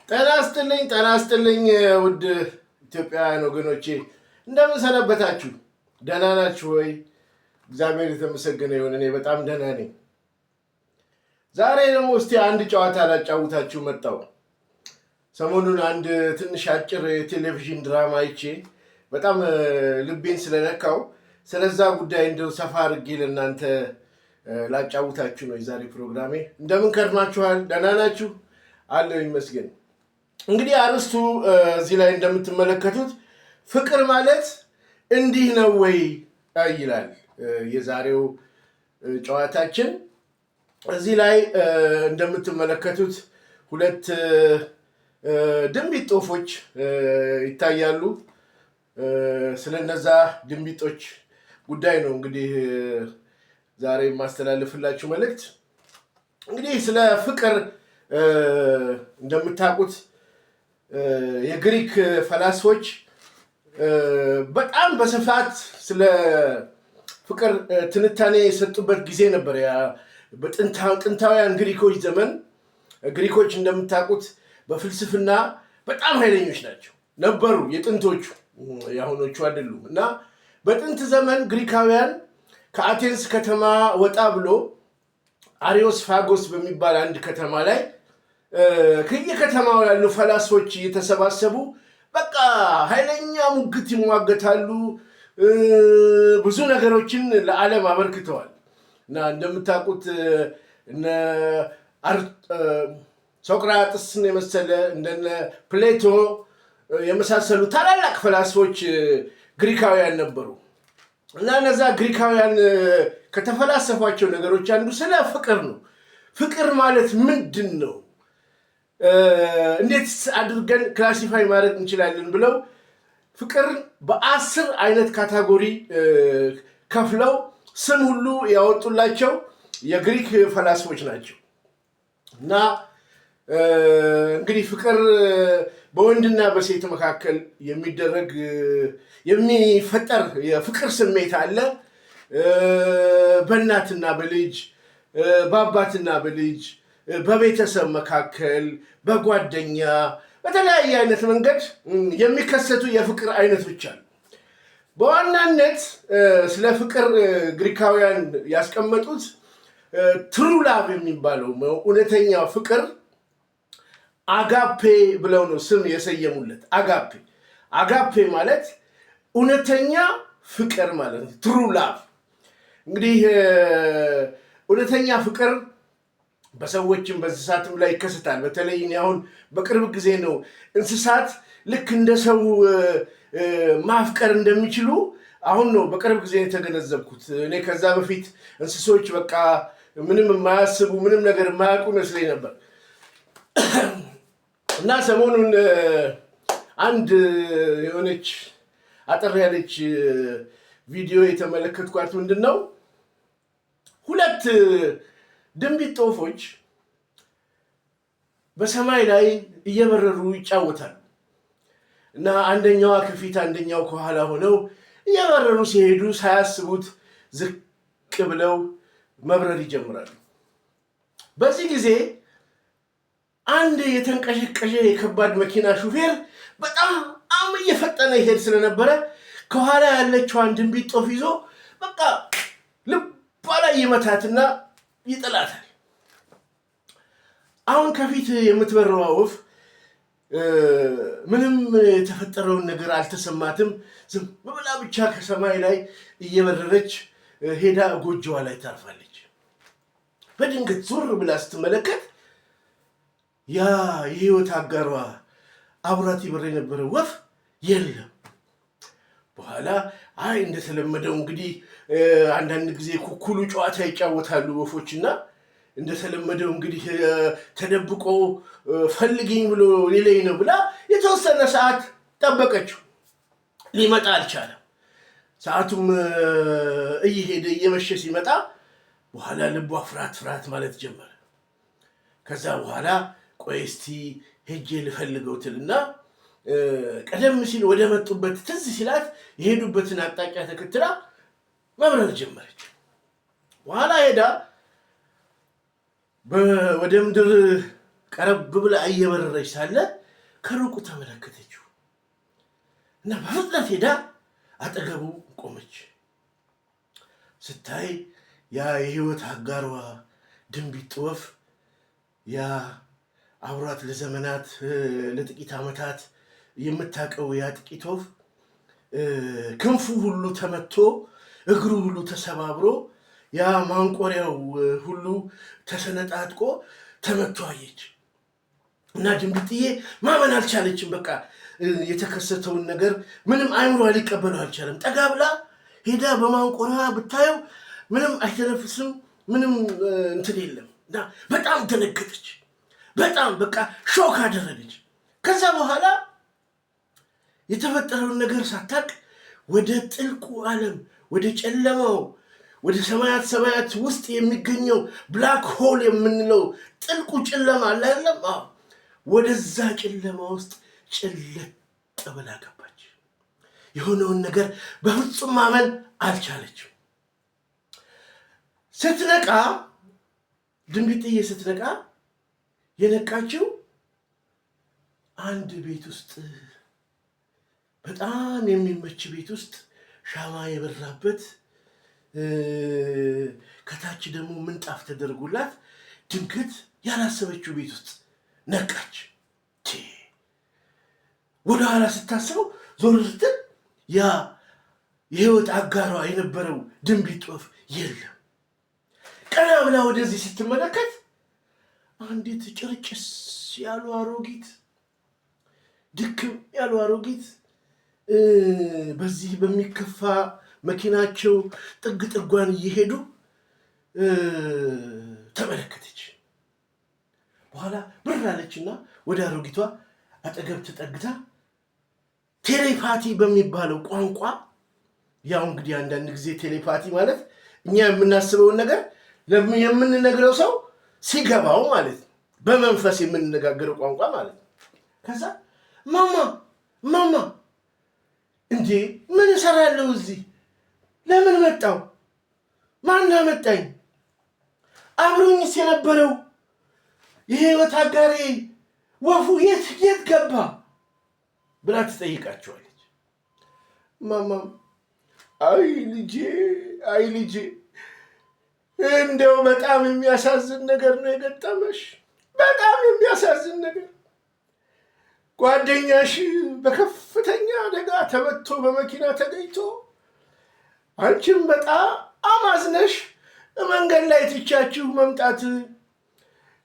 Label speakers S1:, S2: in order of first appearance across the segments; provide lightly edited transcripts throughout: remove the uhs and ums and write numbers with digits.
S1: ጤና ይስጥልኝ፣ ጤና ይስጥልኝ ውድ ኢትዮጵያውያን ወገኖቼ፣ እንደምን ሰነበታችሁ? ደህና ናችሁ ወይ? እግዚአብሔር የተመሰገነ ይሁን። እኔ በጣም ደህና ነኝ። ዛሬ ደግሞ እስቲ አንድ ጨዋታ ላጫውታችሁ መጣሁ። ሰሞኑን አንድ ትንሽ አጭር የቴሌቪዥን ድራማ አይቼ በጣም ልቤን ስለነካው ስለዛ ጉዳይ እንደው ሰፋ አድርጌ ለእናንተ ላጫውታችሁ ነው የዛሬ ፕሮግራሜ። እንደምን ከርማችኋል? ደህና ናችሁ? አለሁ ይመስገን። እንግዲህ አርዕስቱ እዚህ ላይ እንደምትመለከቱት "ፍቅር ማለት እንዲህ ነው ወይ?" ይላል የዛሬው ጨዋታችን። እዚህ ላይ እንደምትመለከቱት ሁለት ድንቢጥ ወፎች ይታያሉ። ስለነዛ ድንቢጦች ጉዳይ ነው እንግዲህ ዛሬ የማስተላልፍላችሁ መልእክት። እንግዲህ ስለ ፍቅር እንደምታውቁት የግሪክ ፈላስፎች በጣም በስፋት ስለ ፍቅር ትንታኔ የሰጡበት ጊዜ ነበር። በጥንታውያን ግሪኮች ዘመን ግሪኮች እንደምታውቁት በፍልስፍና በጣም ኃይለኞች ናቸው ነበሩ። የጥንቶቹ፣ የአሁኖቹ አይደሉም። እና በጥንት ዘመን ግሪካውያን ከአቴንስ ከተማ ወጣ ብሎ አሪዮስፋጎስ በሚባል አንድ ከተማ ላይ ከየከተማው ያሉ ፈላስፎች እየተሰባሰቡ በቃ ኃይለኛ ሙግት ይሟገታሉ። ብዙ ነገሮችን ለዓለም አበርክተዋል። እና እንደምታውቁት እነ ሶቅራጥስን የመሰለ፣ እንደነ ፕሌቶ የመሳሰሉ ታላላቅ ፈላስፎች ግሪካውያን ነበሩ። እና እነዛ ግሪካውያን ከተፈላሰፏቸው ነገሮች አንዱ ስለ ፍቅር ነው። ፍቅር ማለት ምንድን ነው? እንዴት አድርገን classify ማድረግ እንችላለን ብለው ፍቅር በ10 አይነት category ከፍለው ስም ሁሉ ያወጡላቸው የግሪክ ፈላስፎች ናቸው። እና እንግዲህ ፍቅር በወንድና በሴት መካከል የሚደረግ፣ የሚፈጠር የፍቅር ስሜት አለ። በእናትና በልጅ፣ በአባትና በልጅ፣ በቤተሰብ መካከል፣ በጓደኛ፣ በተለያየ አይነት መንገድ የሚከሰቱ የፍቅር አይነቶች አሉ። በዋናነት ስለ ፍቅር ግሪካውያን ያስቀመጡት true love የሚባለው እውነተኛ ፍቅር አጋፔ ብለው ነው ስም የሰየሙለት። አጋፔ፣ አጋፔ ማለት እውነተኛ ፍቅር ማለት ነው። True love። እንግዲህ እውነተኛ ፍቅር በሰዎችም በእንስሳትም ላይ ይከሰታል። በተለይ እኔ አሁን በቅርብ ጊዜ ነው እንስሳት ልክ እንደ ሰው ማፍቀር እንደሚችሉ አሁን ነው በቅርብ ጊዜ የተገነዘብኩት። እኔ ከዛ በፊት እንስሶች በቃ ምንም የማያስቡ፣ ምንም ነገር የማያውቁ ይመስለኝ ነበር። እና ሰሞኑን አንድ የሆነች አጠር ያለች ቪዲዮ የተመለከትኳት ምንድን ነው፣ ሁለት ድንቢጥ ወፎች በሰማይ ላይ እየበረሩ ይጫወታሉ። እና አንደኛዋ ከፊት አንደኛው ከኋላ ሆነው እየበረሩ ሲሄዱ ሳያስቡት ዝቅ ብለው መብረር ይጀምራሉ። በዚህ ጊዜ አንድ የተንቀዠቀዠ የከባድ መኪና ሹፌር በጣም እየፈጠነ ይሄድ ስለነበረ ከኋላ ያለችዋን ድንቢጥ ወፍ ይዞ በቃ ልቧ ላይ ይመታትና ይጥላታል። አሁን ከፊት የምትበረዋ ወፍ ምንም የተፈጠረውን ነገር አልተሰማትም። ዝም ብላ ብቻ ከሰማይ ላይ እየበረረች ሄዳ ጎጆዋ ላይ ታርፋለች። በድንገት ዞር ብላ ስትመለከት ያ የህይወት አጋሯ አብራት ይበር የነበረ ወፍ የለም። በኋላ አይ እንደተለመደው እንግዲህ አንዳንድ ጊዜ ኩኩሉ ጨዋታ ይጫወታሉ ወፎች እና እንደተለመደው እንግዲህ ተደብቆ ፈልግኝ ብሎ ሊለኝ ነው ብላ የተወሰነ ሰዓት ጠበቀችው። ሊመጣ አልቻለም። ሰዓቱም እየሄደ እየመሸ ሲመጣ በኋላ ልቧ ፍርሃት ፍርሃት ማለት ጀመረ። ከዛ በኋላ ቆይ እስቲ ሄጄ ልፈልገው ትልና ቀደም ሲል ወደ መጡበት ትዝ ሲላት የሄዱበትን አቅጣጫ ተከትላ መብረር ጀመረች። በኋላ ሄዳ ወደ ምድር ቀረብ ብላ እየበረረች ሳለ ከሩቁ ተመለከተችው እና በፍጥነት ሄዳ አጠገቡ ቆመች። ስታይ ያ የህይወት አጋሯ ድንቢጥ ወፍ፣ ያ አብሯት ለዘመናት፣ ለጥቂት ዓመታት የምታውቀው ያ ጥቂት ወፍ ክንፉ ሁሉ ተመቶ፣ እግሩ ሁሉ ተሰባብሮ፣ ያ ማንቆሪያው ሁሉ ተሰነጣጥቆ ተመቶ አየች። እና ድንቢጥዬ ማመን አልቻለችም። በቃ የተከሰተውን ነገር ምንም አይምሯ ሊቀበለው አልቻለም። ጠጋ ብላ ሄዳ በማንቆሪያ ብታየው ምንም አይተነፍስም፣ ምንም እንትን የለም። እና በጣም ደነገጠች። በጣም በቃ shock አደረገች። ከዛ በኋላ የተፈጠረውን ነገር ሳታቅ ወደ ጥልቁ ዓለም፣ ወደ ጨለማው፣ ወደ ሰማያት ሰማያት ውስጥ የሚገኘው black hole የምንለው ጥልቁ ጨለማ አለ አይደለም? አዎ፣ ወደዛ ጨለማ ውስጥ ጭልጥ ብላ ገባች። የሆነውን ነገር በፍጹም ማመን አልቻለችም። ስትነቃ፣ ድንቢጥዬ ስትነቃ የነቃችው አንድ ቤት ውስጥ፣ በጣም የሚመች ቤት ውስጥ፣ ሻማ የበራበት፣ ከታች ደግሞ ምንጣፍ ተደርጎላት ድንገት ያላሰበችው ቤት ውስጥ ነቃች። ወደኋላ ስታስበው፣ ዞር ስትል ያ የህይወት አጋሯ የነበረው ድንቢጥ ወፍ የለም። ቀና ብላ ወደዚህ ስትመለከት አንዲት ጭርጭስ ያሉ አሮጊት፣ ድክም ያሉ አሮጊት በዚህ በሚከፋ መኪናቸው ጥግ ጥጓን እየሄዱ ተመለከተች። በኋላ ብር አለችና ወደ አሮጊቷ አጠገብ ተጠግታ telepathy በሚባለው ቋንቋ፣ ያው እንግዲህ አንዳንድ ጊዜ telepathy ማለት እኛ የምናስበውን ነገር የምንነግረው ሰው ሲገባው ማለት ነው። በመንፈስ የምንነጋገረው ቋንቋ ማለት ነው። ከዛ "ማማ፣ ማማ፣ እንዴ ምን እሰራለሁ እዚህ? ለምን መጣሁ? ማን አመጣኝ? አብሮኝስ የነበረው የህይወት አጋሬ ወፉ የት የት ገባ?" ብላ ትጠይቃቸዋለች። ማማም "አይ ልጄ፣ አይ ልጄ፣ እንደው በጣም የሚያሳዝን ነገር ነው የገጠመሽ። በጣም የሚያሳዝን ነገር። ጓደኛሽ በከፍተኛ አደጋ ተመቶ በመኪና ተገጭቶ አንቺም በጣም አዝነሽ መንገድ ላይ ትቻችሁ መምጣት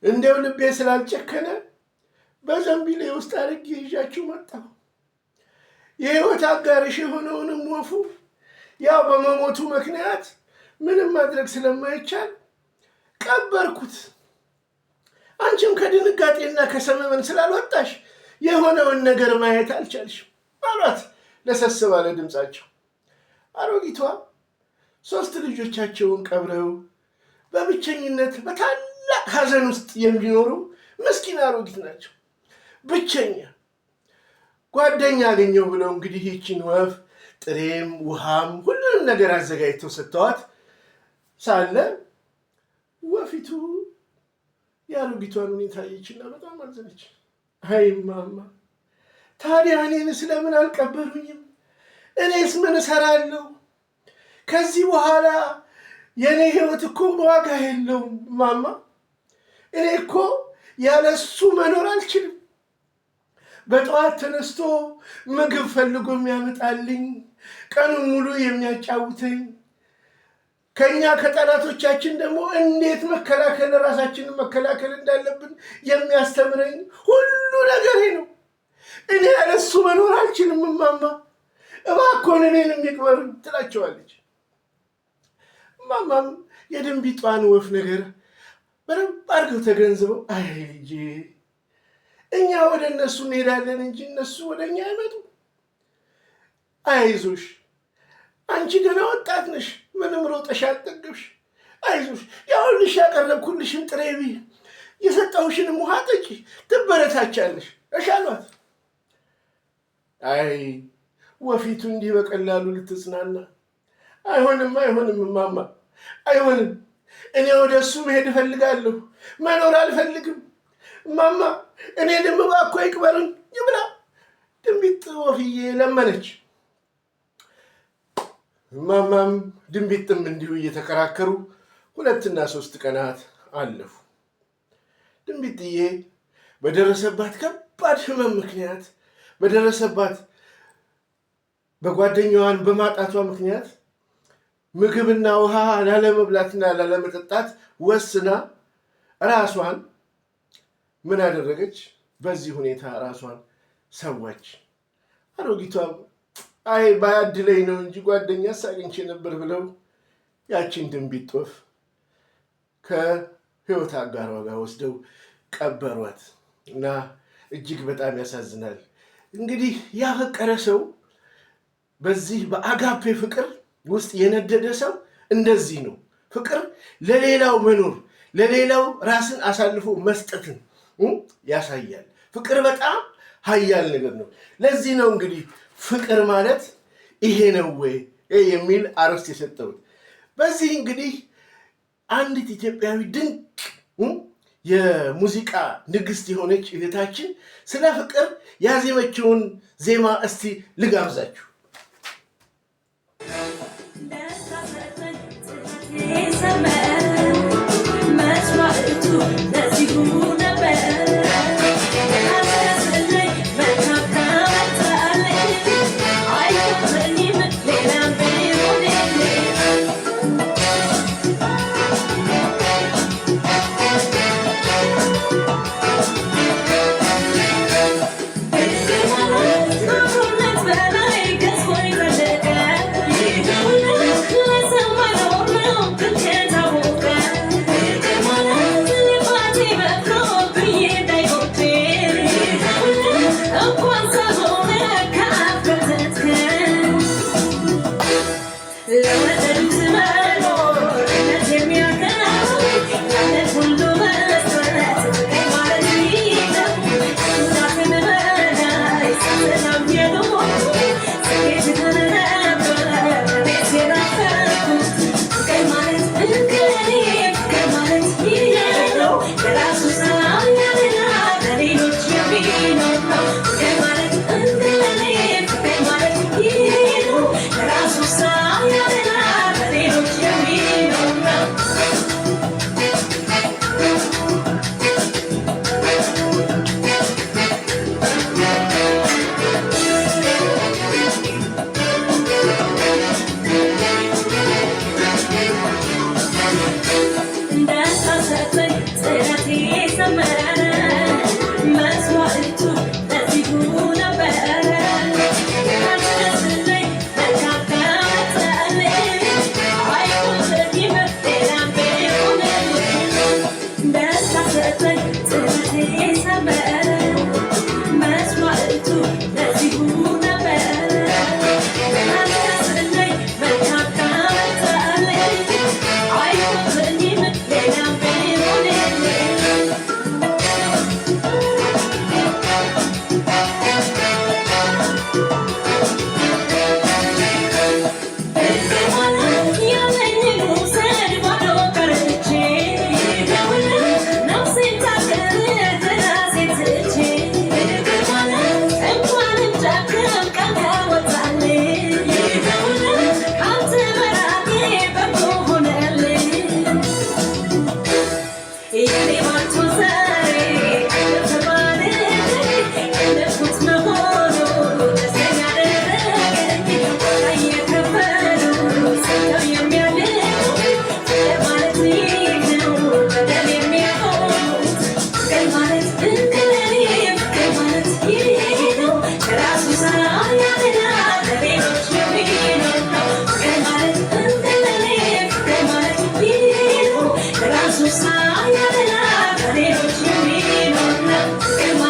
S1: እንደው ልቤ ስላልጨከነ በዘንቢሌ ውስጥ አድርጌ ይዣችሁ መጣሁ። የህይወት አጋርሽ የሆነውንም ወፉ ያው በመሞቱ ምክንያት ምንም ማድረግ ስለማይቻል ቀበርኩት። አንቺም ከድንጋጤና ከሰመመን ስላልወጣሽ የሆነውን ነገር ማየት አልቻልሽም" አሏት ለሰስ ባለ ድምፃቸው። አሮጊቷ ሶስት ልጆቻቸውን ቀብረው በብቸኝነት በታላቅ ሐዘን ውስጥ የሚኖሩ ምስኪን አሮጊት ናቸው። ብቸኛ ጓደኛ አገኘው ብለው እንግዲህ ይህችን ወፍ ጥሬም ውሃም ሁሉንም ነገር አዘጋጅተው ሰጥተዋት ሳለ ወፊቱ የአሮጊቷን ሁኔታ አየችና በጣም አዘነች። "አይ ማማ፣ ታዲያ እኔንስ ለምን አልቀበሩኝም? እኔስ ምን እሰራለሁ? ከዚህ በኋላ የእኔ ህይወት እኮ ዋጋ የለውም ማማ። እኔ እኮ ያለ እሱ መኖር አልችልም። በጠዋት ተነስቶ ምግብ ፈልጎ የሚያመጣልኝ፣ ቀኑን ሙሉ የሚያጫውተኝ፣ ከኛ ከጠላቶቻችን ደግሞ እንዴት መከላከል ራሳችንን መከላከል እንዳለብን የሚያስተምረኝ ሁሉ ነገሬ ነው። እኔ ያለ እሱ መኖር አልችልም እማማ፣ እባክዎን እኔንም ይቅበሩኝ" ትላቸዋለች። እማማም የድንቢጧን ወፍ ነገር በደንብ አድርገው ተገንዝበው "አይ ልጄ፣ እኛ ወደ እነሱ እንሄዳለን እንጂ እነሱ ወደ እኛ አይመጡም። አይዞሽ፣ አንቺ ገና ወጣት ነሽ፣ ምንም ሮጠሽ አልጠገብሽ። አይዞሽ፣ ያውልሽ ያቀረብኩልሽን ጥሬ ብይ፣ የሰጠሁሽንም ውሃ ጠጪ፣ ትበረታቻለሽ። እሺ" አሏት። አይ ወፊቱ እንዲህ በቀላሉ ልትጽናና፣ "አይሆንም፣ አይሆንም እማማ፣ አይሆንም። እኔ ወደ እሱ መሄድ እፈልጋለሁ። መኖር አልፈልግም። እማማ እኔንም እባክዎ ይቅበሩኝ ብላ ድንቢጥ ወፍዬ ለመነች። እማማም ድንቢጥም እንዲሁ እየተከራከሩ 2ና 3 ቀናት አለፉ። ድንቢጥዬ በደረሰባት ከባድ ሕመም ምክንያት፣ በደረሰባት በጓደኛዋን በማጣቷ ምክንያት ምግብና ውሃ ላለመብላትና ላለመጠጣት ወስና ራሷን ምን አደረገች? በዚህ ሁኔታ ራሷን ሰዋች። አሮጊቷም አይ ባያድለኝ ነው እንጂ ጓደኛስ አግኝቼ ነበር ብለው ያችን ድንቢጥ ወፍ ከህይወት አጋሯ ጋር ወስደው ቀበሯት። እና እጅግ በጣም ያሳዝናል። እንግዲህ ያፈቀረ ሰው፣ በዚህ በአጋፔ ፍቅር ውስጥ የነደደ ሰው እንደዚህ ነው። ፍቅር ለሌላው መኖር፣ ለሌላው ራስን አሳልፎ መስጠትን ያሳያል። ፍቅር በጣም ኃያል ነገር ነው። ለዚህ ነው እንግዲህ ፍቅር ማለት ይሄ ነው ወይ የሚል አርዕስት የሰጠሁት። በዚህ እንግዲህ አንዲት ኢትዮጵያዊ ድንቅ የሙዚቃ ንግስት የሆነች እህታችን ስለ ፍቅር ያዜመችውን ዜማ እስቲ ልጋብዛችሁ።
S2: መስዋዕቱ ለዚሁ ነበር። መልካም ካመጣልኝ አይቆጨኝም ሌላም ቢሆንልኝ። አብሮነት በላይ ገዝፎ የዘለቀ ለሰው መኖር ነው ከታወቀ። ልፋቴ በቅቶ ብዬ እንዳይቆጨኝ እንኳን ሰው ሆነ ከአፍ ከተትከን። ለወደዱት መኖር እምነት የሚያቀናው ያለን ሁሉ መስጠት ፍቅር ማለት ይህ ነው። ከጉዳትም በላይ ሰላም የኖርኩት ስኬት ነበር ቤት የናፈቅኩት። ፍቅር ማለት እንከኔ ፍቅር ማለት ይህ ነው። ለራሱ ሳያደላ ለሌሎች የሚኖር ነው። ፍቅር ማለት እንከኔ ፍቅር ማለት ይህ ነው። ለራሱ ሳያደላ ለሌሎች የሚኖር ነው። እንዳሳሰበኝ ጥረቴ ሰመረ፣ መስዋዕቱ ለዚሁ ነበረ። ካደረስልኝ መልካም ካመጣልኝ አይቆጨኝም ሌላም ቢሆንልኝ። ደስታ ሰጠኝ ጥረቴ ሰመረ፣ መስዋዕቱ ለዚሁ ነበረ። ካደረስልኝ መልካም ካመጣልኝ አይቆጨኝም ሌላም ቢሆንልኝ። ያለኝን ውሰድ ባዶ ቀርቼ ነፍሴን ታቀር ራሴን ትቼ እንኳንም ጨክም ቀን ከወጣልኝ ካንተ መራቄ በጎ ሆነልኝ። የኔ ባትሆን ዛሬ ተባለ ያለፍኩት መሆኑ ደስተኛ አደረገኝ። ዋጋ እየከፈሉ ሰጥተው የሚያልቁ ፍቅር ማለት ይህ ነው። በደል የሚያቆሙት ፍቅር ማለት እንከኔ ፍቅር ማለት ይህ ነው። ለራሱ ሳያደላ ለሌሎች የሚኖር ነው። ፍቅር ማለት እንከኔ ፍቅር ማለት ይህ ነው። ለራሱ ሳያደላ ለሌሎች የሚኖር ነው። ፍቅር ማለት